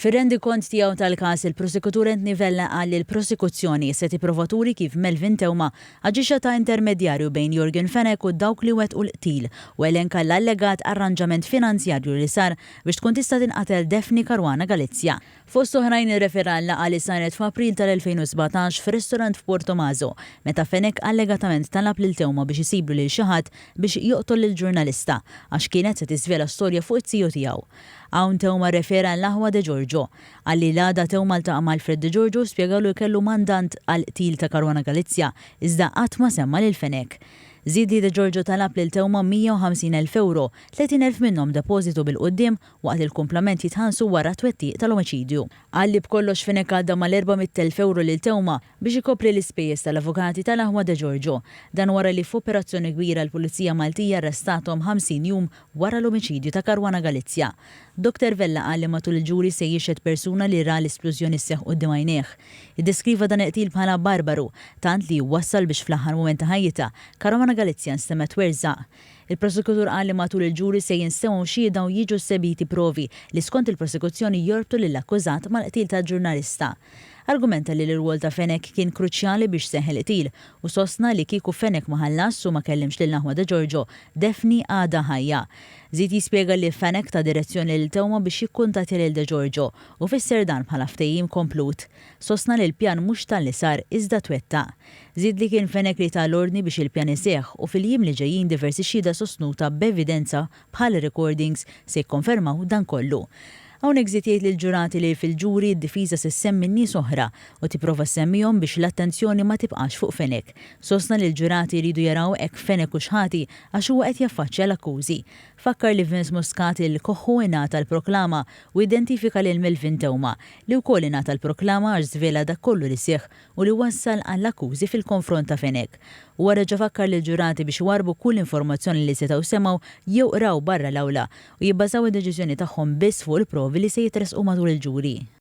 Fir-rendikont tiegħu tal-każ, il-Prosekutur Anthony Vella qal li l-Prosekuzzjoni se tipprova turi kif Melvin Theuma aġixxa ta' intermedjarju bejn Yorgen Fenech u dawk li wettqu l-qtil u elenka l-allegat arranġament finanzjarju li sar biex tkun tista' tinqatel Daphne Caruana Galizia. Fost oħrajn irrefera għal-laqgħa li saret f'April tal-2017 f'restorant f'Portomaso meta Fenech allegatament talab lil Theuma biex isiblu lil xi ħadd biex joqtol lill-ġurnalista għax kienet se tiżvela storja fuq iz-ziju tiegħu. Hawn Theuma rrefera għall-aħwa De Giorgio. Qal li l-għada Theuma ltaqa' ma' Alfred De Giorgio u spjegalu li kellu mandant għall-qtil ta' Caruana Galizia, iżda qatt ma semma lil Fenech. Żied li De Giorgio talab lil Theuma 150,000 ewro, 30,000 minnhom depożitu bil-quddiem waqt li l-kumplament jitħallsu wara t-twettiq tal-omiċidju. Qal li b'kollox Fenech għadda mal-400,000 ewro lil Theuma biex ikopri l-ispejjeż tal-avukati tal-aħwa De Giorgio. Dan wara li f'operazzjoni kbira l-Pulizija Maltija arrestathom 50 jum wara l-omiċidju ta' Caruana Galizia. Doctor Vella qal li matul il-ġuri se jixhed persuna li ra l-isplużjoni sseħħ quddiem għajnejh. Iddeskriva dan il-qtil bħala barbaru, tant li wassal biex fl-aħħar mument ta' ħajjitha, Caruana Galizia nstemgħet twerżaq. Il-prosekutur qal li matul il-ġuri se jinstemgħu xhieda u jiġu esebiti provi li skont il-prosekuzzjoni jorbtu lill-akkużat mal-qtil tal-ġurnalista. Argumenta li l-irwol ta' Fenech kien kruċjali biex seħħ il-qtil u sostna li kieku Fenech ma ħallasx u ma kellimx lil aħwa De Giorgio, Daphne għadha ħajja. Żied jispjega li Fenech ta direzzjoni lil Theuma biex jikkuntattja lil De Giorgio u fisser dan bħala ftehim komplut. Sostna li l-pjan mhux talli sar iżda twettaq. Żied li kien Fenech li ta l-ordni biex il-pjan iseħħ u fil-jiem li ġejjin diversi xhieda sostnuta b'evidenza bħal recordings se jikkonfermaw dan kollu. Hawnhekk żied jgħid lill-ġurati li fil-ġuri d-difiża se ssemmi nies oħra u tipprova ssemmihom biex l-attenzjoni ma tibqax fuq Fenech. Sostna li l-ġurati jridu jaraw hekk Fenech hux ħati għax huwa qed jaffaċċja l-akkużi. Fakkar li Vince Muscat il-Koħħu ingħata l-proklama u identifika lil Melvin Theuma li wkoll ingħata l-proklama għax żvela dak kollu li seħħ u li wassal għall-akkużi fil-konfront ta' Fenech. Huwa reġa' fakkar lill-ġurati biex iwarrbu kull informazzjoni li setgħu semgħu jew qraw barra l-awla u jibbażaw id-deċiżjoni tagħhom biss fuq il-provi li se jitressqu matul il-ġuri.